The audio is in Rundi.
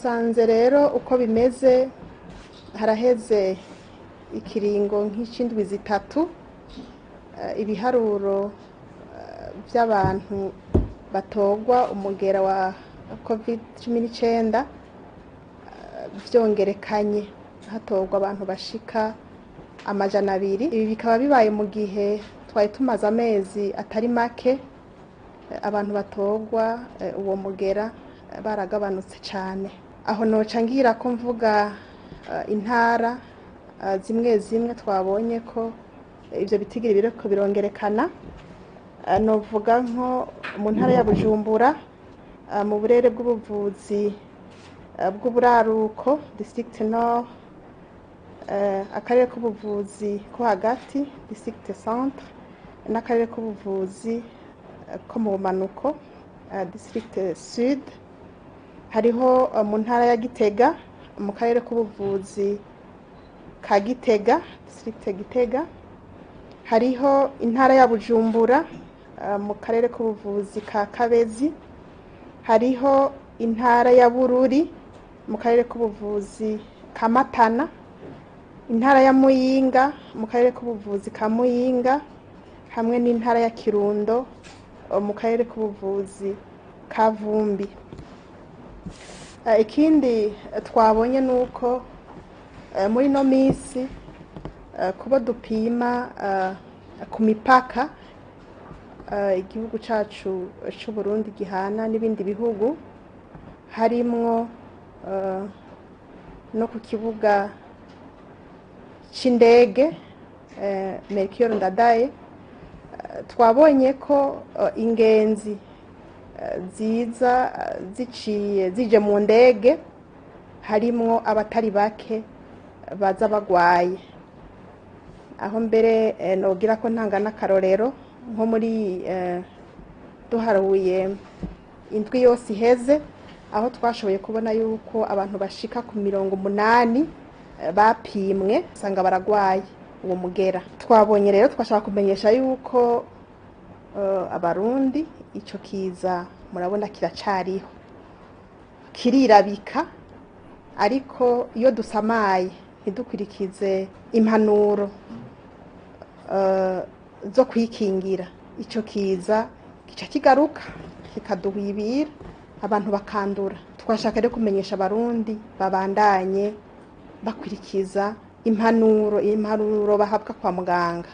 Twasanze rero uko bimeze, haraheze ikiringo nk'icindwi 3, ibiharuro by'abantu batogwa umugera wa COVID-19 vyongerekanye, hatogwa abantu bashika 200. Ibi bikaba bibaye mu gihe twari tumaze amezi atari make abantu batogwa uwo mugera baragabanutse cyane. Aho noca ngira ko mvuga intara zimwe zimwe twabonye ko ivyo bitigiri biriko birongerekana. Novuga nko mu ntara ya Bujumbura, mu burere bw'ubuvuzi bw'uburaruko, district nord, akarere k'ubuvuzi ko hagati, district centre, n'akarere k'ubuvuzi ko mu bumanuko, district sud. Hariho mu ntara ya Gitega, mu karere k'ubuvuzi ka Gitega, district Gitega. Hariho intara ya Bujumbura, mu karere k'ubuvuzi ka Kabezi. Hariho intara ya Bururi, mu karere k'ubuvuzi ka Matana, intara ya Muyinga, mu karere k'ubuvuzi ka Muyinga, hamwe n'intara ya Kirundo, mu karere k'ubuvuzi ka Vumbi. Ikindi twabonye nuko muri no misi kuba dupima ku mipaka igihugu cacu c'u Burundi gihana n'ibindi bihugu, harimwo no ku kibuga c'indege Melchior Ndadaye, twabonye ko ingenzi ziza ziciye zije mu ndege, harimwo abatari bake baza bagwaye. Aho mbere nogira ko ntanga n'akarorero nko muri duharuye indwi yose iheze, aho twashoboye kubona yuko abantu bashika ku 80 bapimwe usanga baragwaye uwo mugera. Twabonye rero twashaka kumenyesha yuko Abarundi ico kiza murabona kiracariho, kirirabika, ariko iyo dusamaye ntidukurikize impanuro zo kwikingira, ico kiza kica kigaruka kikaduhibira, abantu bakandura. Twashaka rero kumenyesha Abarundi babandanye bakurikiza impanuro bahabwa kwa muganga.